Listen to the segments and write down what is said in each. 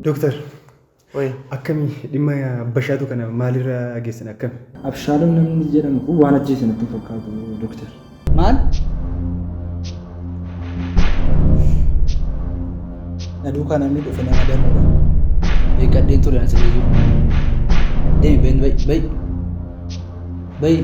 Dooktar, Wayi. akkami dhimma Bashaatu kana maalirra geessan akkami? Abshaalom namni jedhamu kun waan ajjeese natti hin fakkaatu Dooktar. Maal? Na duukaa namni dhufe nama danuudha. Beekkadheen ture ani silayyuu. Deemi bayi bayi bayi. Bayi.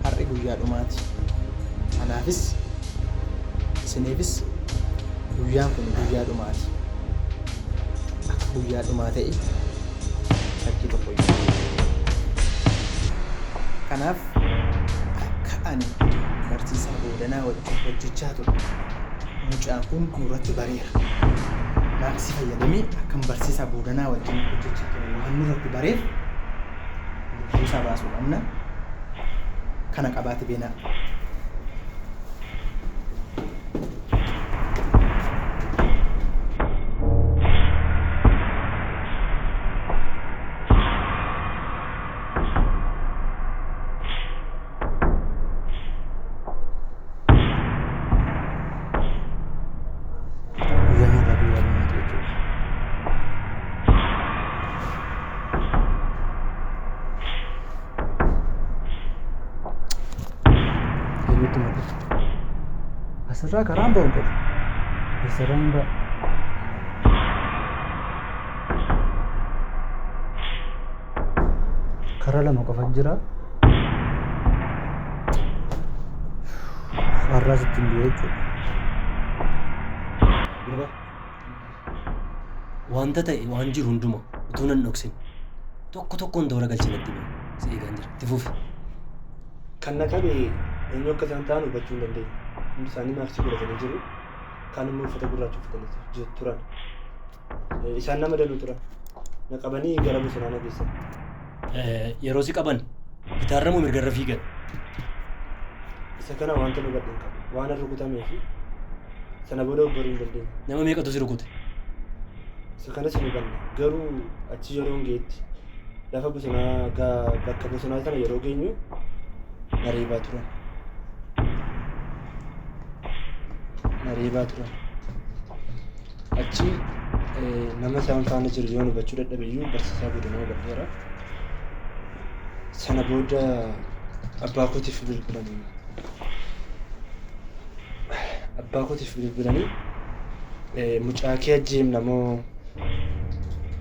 Har'i guyyaa dhumaati. Anaafis isiniifis guyyaan kun guyyaa dhumaati. Akka guyyaa dhumaa ta'e shakkii tokko iyyuu hin qabu. Kanaaf akka ani barsiisaa Goodanaa wajjin hojjechaa ture mucaan kun nurratti bareera. Maaksii fayyadamee akkan barsiisaa Goodanaa wajjin hojjechaa ture waan nurratti bareef lubbuusaa baasuu qabna. Kana qabaati beenaa. Guyyaan har'aa guyyaa dhumaati jechuudha. Eenyutti maqu? Asirraa karaan ba'u hin qabu. Eessarraa hin ba'a? Karaa lama qofa jira. Har'aas ittiin du'e jechuudha. Gurbaa. Wanta ta'e waan jiru hunduma utuu nan dhoksin tokko tokkoon toora galchi natti himi. Si eegaan jira. Itti fufi. Kan na qabe eenyu akka isaan ta'an hubachuu hin dandeenye. Hundi isaanii maaksii godhatanii jiru. Kaan immoo uffata gurraacha uffatanii turan. Isaan nama danuu turan. Na qabanii gara bosonaa na geessan. Yeroo si qaban bitaarra moo mirgarra fiigan? Isa kana wanta hubadhe hin qabu. Waan rukutamee fi sana booda of baruu hin dandeenye. Nama meeqatu si rukute? Isa kanas hin hubanne. Garuu achi yeroon ga'etti lafa bosonaa bakka bosonaa sana yeroo geenyu na reebaa turan. Na reebaa turan. Achi nama isaan faana jiru yoon hubachuu dadhabe iyyuu barsiisaa godinaa hubadheera. Sana booda abbaa kootiif bilbilanii. Abbaa kootiif bilbilanii mucaa kee ajjeefna moo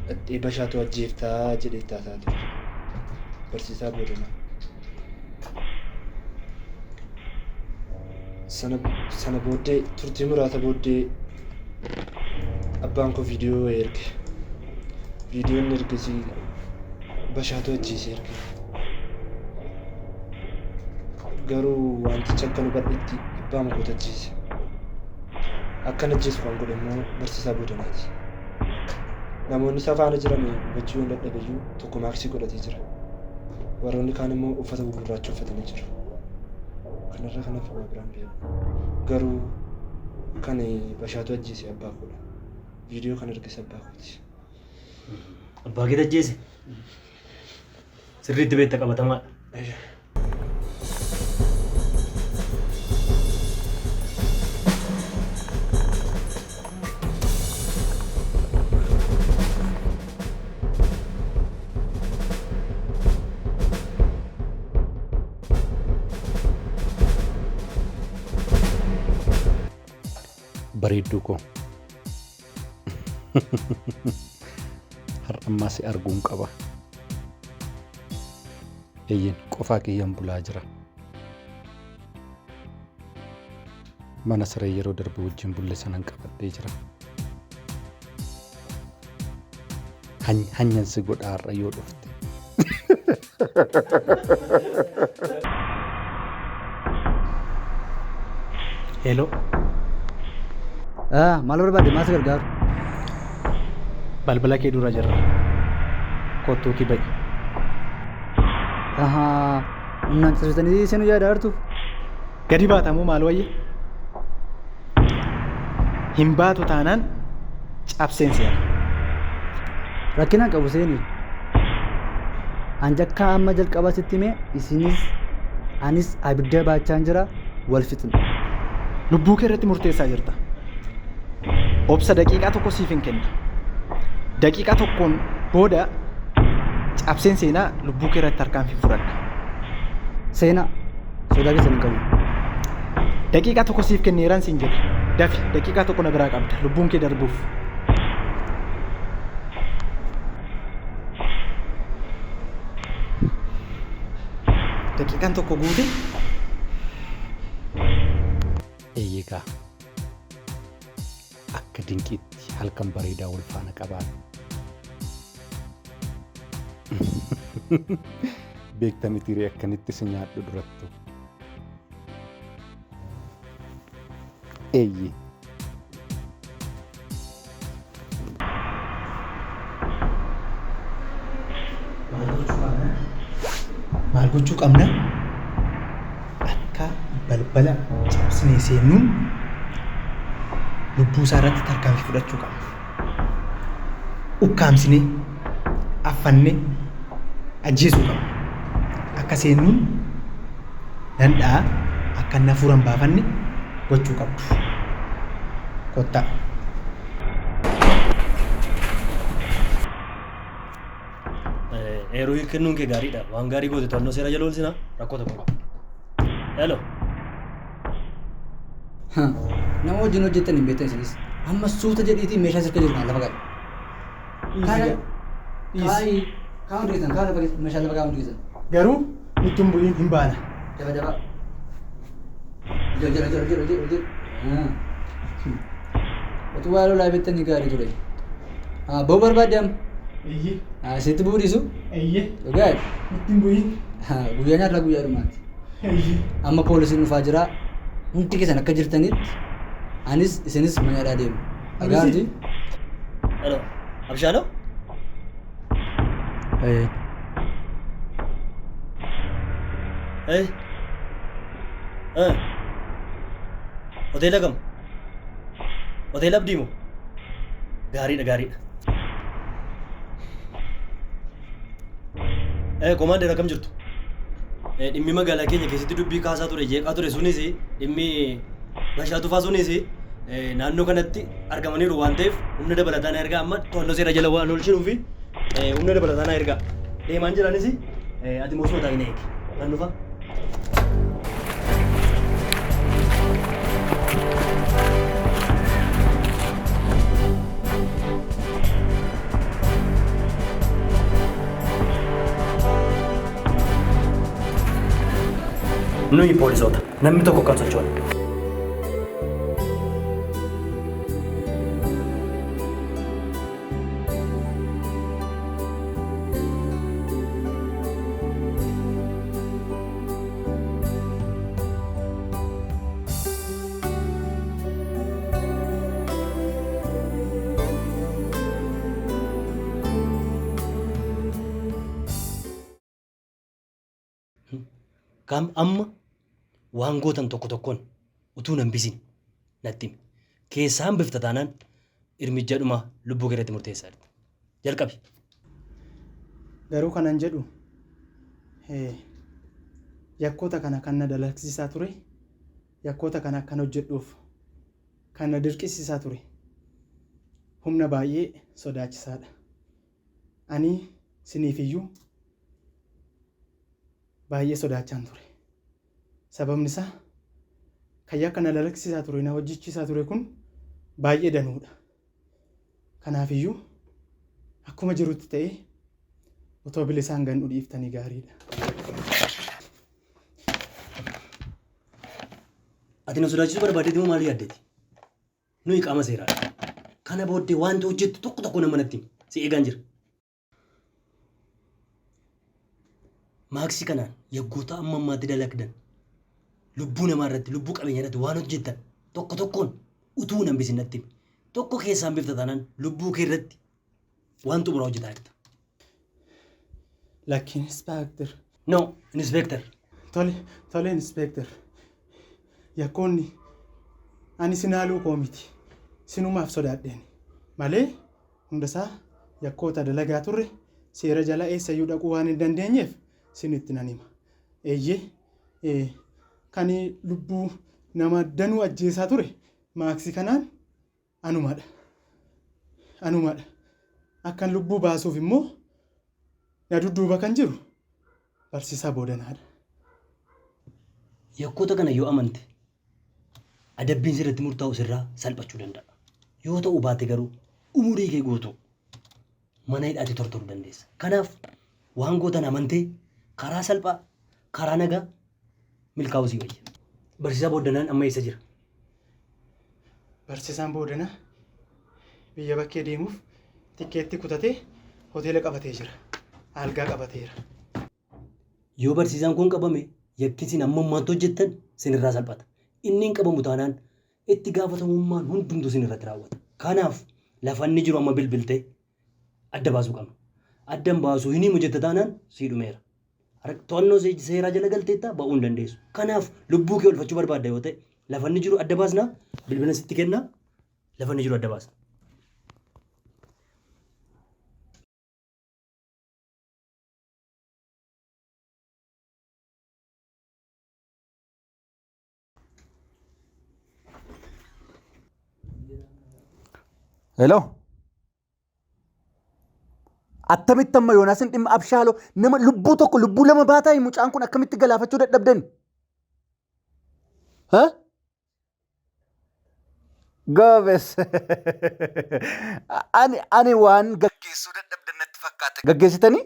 dhaxxee bashaatu ajjeeftaa jedhee itti haasa'aa ture. Barsiisaa Boodanaa. Sana sana booddee turtii muraasa booddee abbaan koo viidiyoo wayii erge. Viidiyoo inni erges bashaatu ajjeese erge. Garuu wanticha akkan hubadhetti abbaan kootu ajjeese. Akkan ajjeesu kan godhe immoo barsiisaa Boodanaati. Namoonni isa faana jiran hubachuu yoon dadhabe iyyuu tokko maaksii godhatee jira. Warroonni kaan immoo uffata gugurraacha uffatanii jiru. Kanarra kan hafe waa biraan beeku. Garuu kan Bashaatu ajjeese abbaa koodha. Viidiyoo kan erges abbaa kooti. Abbaa keetu ajjeese? Sirriitti beekta qabatamaadha. Bareedduu koo. Har'ammaa si arguun qaba. Eeyyeen qofaa kiyyaan bulaa jira. Mana siree yeroo darbe wajjin bulle sanan qabadhee jira. Hanyan si godha har'a yoo dhufte. Hello. Maal barbaadde maal si gargaaru? Balbala kee dura jirra. Kottuutii ba'i. Ahaa, humnaan cabsitanii seenuu yaada jirtu? Gadi baatamoo maal wayya? Hin baatu taanaan cabseen seena. Rakkina qabu seeni. An jakkaa amma jalqaba sitti hime isinis anis abidda baachaan jira wal fixna. Lubbuu kee irratti murteessaa jirta. Obsa daqiiqaa tokko siif hin kenna. Daqiiqaa tokkoon booda cabseen seenaa lubbuu kee irratti tarkaanfii fudhadha. Seenaa sodaa keessan hin qabu. Daqiiqaa tokko siif kenneeraan siin jedhe. Dafi daqiiqaa tokko na biraa qabda lubbuun kee darbuuf. Daqiiqaan tokko guute. Eeyyeegaa akka dinqiitti halkan bareedaa wal faana qabaanne. Beekta mitiiree akkanitti si nyaadhu durattu. Eeyyee. Maal gochuu qabna? Maal gochuu qabna? Akka balbala cabsinee seennuun lubbuu isaa irratti tarkaanfii fudhachuu qabna. Ukkaamsinee, affannee ajjeesuu qabna. Akka seennuun nan dha'a akka inni hafuura hin baafanne gochuu qabdu. Kottaa. Eeruu kennuun kee gaariidha. Waan gaarii goote to'annoo seera jala oolsina rakkoo tokko qaba. Hello. Nama wajjin hojjettan hin beektan isinis. Amma suuta jedhiitii meeshaa sirka jiru kana lafa kaa'i. Kaa'i. Kaa'i. Kaa hundi keessan kaa lafa keessa meeshaa lafa kaa hundi keessan. Garuu nutti hin bu'iin hin baana. Jaba jaba. Jala jala jala jala jala jala. Utuu waa lolaa beektanii gaarii ture. Ba'uu barbaadde amma? Eeyyee. Sitti bu'uu dhiisu? Eeyyee. Dhugaa? Nutti hin bu'iin. Guyyaan har'a guyyaa dhumaati. Eeyyee. Amma poolisiin dhufaa jira. Hundi keessan akka jirtanitti anis isinis mana hidhaa deemu. Dhagaarti? Hello. Abshaaloo? Ee. Eh. Eh. Hoteela kam? Hoteela Abdii moo? Gaariidha gaariidha. Eh komaander akkam jirtu? Eh dhimmi magaalaa keenya keessatti dubbii kaasaa ture jeeqaa ture sunis dhimmi Bashaa Tufaa sunis naannoo kanatti argamaniiru waan ta'eef humna dabalataa na ergaa amma to'annoo seera jala waan oolchinuufi humna dabalataa na ergaa. Deemaan jiranis ati immoo sodaa hin eegi. Nan dhufa. Nuyi poolisoota. Namni tokko kan sochoone. Kam amma waan gootan tokko tokkoon utuu nan bisin natti himi. Keessaa hambifta taanaan irmijja dhumaa lubbuu kee irratti murteessaa jirta. Jalqabi. Garuu kanan jedhu yakkoota kana kan na dalagsiisaa ture yakkoota kana akkan hojjedhuuf kan na dirqisiisaa ture humna baay'ee sodaachisaadha. Ani siniifiyyuu baay'ee sodaachaan ture. Sababni isaa kan yakka na dalagsiisaa ture na hojjechiisaa ture kun baay'ee danuudha. Kanaafiyyuu akkuma jirutti ta'ee otoo bilisaan gad nu dhiiftanii gaariidha. Ati na sodaachisuu barbaaddeeti moo maal yaaddeeti? Nuyi qaama seeraadha. Kana booddee wanti hojjettu tokko tokko nama natti himi. Si eegaan jira. Maaksii kanaan yaggoota amma ammaatti dalagdan lubbuu namaa irratti lubbuu qabeenya irratti waan hojjettan tokko tokkoon utuu hin hambisin natti himi. Tokko keessaa hambifta taanaan lubbuu kee irratti waan xumuraa hojjetaa jirta. Lakki inspector. No, inspector. Tole, tole inspector. Yakkoonni ani sin haaluu koo miti. Sinumaaf sodaadheen. Malee hundasaa yakkoota dalagaa turre seera jala eessayyuu dhaquu waan hin dandeenyeef sinitti nan hima. Eeyyee kan lubbuu nama danuu ajjeesaa ture maaksii kanaan anumadha. Anumadha. Akkan lubbuu baasuuf immoo na dudduuba kan jiru barsiisaa Boodanaadha. Yakkoota kana yoo amante adabbiin sirratti murtaa'u sirraa salphachuu danda'a. Yoo ta'uu baate garuu umurii kee guutuu mana hidhaatti tortoruu dandeessa. Kanaaf waan gootan amantee karaa salphaa karaa nagaa milkaa'uu sii wayya. Barsiisaa Booddanaan amma eessa jira? Barsiisaan Boodanaa biyya bakkee deemuuf tikkeetti kutatee hoteela qabatee jira. Algaa qabateera. Yoo barsiisaan kun qabame yakki isin amma ammaatti hojjettan sinirraa salphata. Inni hin qabamu taanaan itti gaafatamummaan hundumtuu isin irratti raawwata. Kanaaf lafa inni jiru amma bilbiltee adda baasuu qabna. Addan baasuu hin himu jette taanaan sii dhumeera. To'annoo seeraa jala galteetta ba'uu hin dandeessu. Kanaaf lubbuu kee oolfachuu barbaadda yoo ta'e lafa inni jiru adda baasna bilbila sitti kenna lafa inni jiru adda baasna. Hello. Attamitti amma Yoonaasin dhimma Abshaaloo nama lubbuu tokko lubbuu lama baataa mucaan kun akkamitti galaafachuu dadhabdan? Ha? Goobes. Ani waan gaggeessuu dadhabdan natti fakkaata. Gaggeessitanii?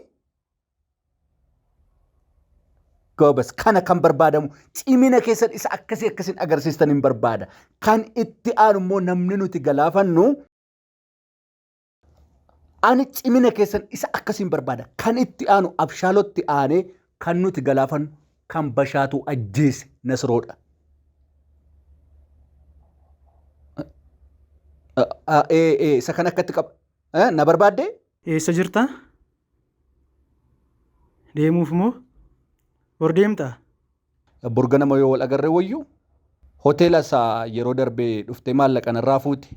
Goobes kana kan barbaadamu cimina keessan isa akkasii akkasiin agarsiistan hin barbaada. Kan itti aanu immoo namni nuti galaafannu ani cimina keessan isa akkasiin barbaada. Kan itti aanu abshaalotti aanee kan nuti galaafannu kan Bashaatuu ajjeese Nasroodha. Isa kan akkatti qaba. Na barbaaddee? Eessa jirta? Deemuuf moo? Bor deemtaa? Bor ganama yoo wal agarre wayyu hoteela isaa yeroo darbe dhuftee maallaqa narraa fuute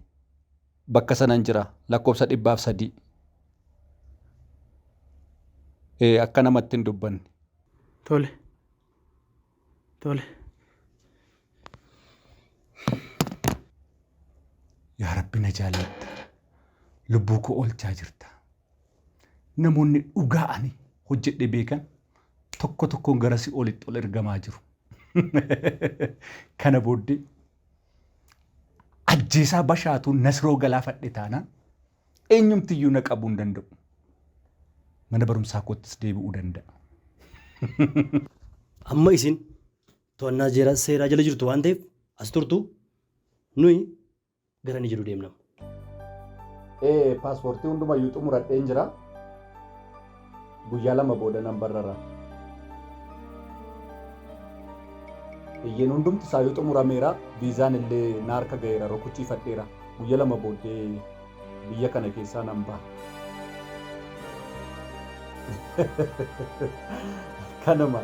bakka sanan jira lakkoofsa 103. Ee akka namatti hin dubbanne. Tole. Tole. Yaa Rabbi na jaallatta. Lubbuu koo oolchaa jirta. Namoonni dhugaa ani hojjedhe beekan tokko tokkoon gara si'oolitti ol ergamaa jiru. Kana booddee ajjeesaa Bashaatuu Nasroo galaafadhe taanaan eenyumtiyyuu na qabuu hin danda'u. Mana barumsaa koottis deebi'uu danda'a. Amma isin to'annaa seeraa jala jirtu waan ta'eef as turtu nuyi gara inni jiru deemna. Ee paaspoortii hundumayyuu xumuradheen jira. Guyyaa 2 booda nan barrara. Eeyyeen hundumti isaayyuu xumurameera. Viizaan illee na harka ga'eera rukuchiifadheera. Guyyaa 2 booddee biyya kana keessaa nan baha. Kanuma.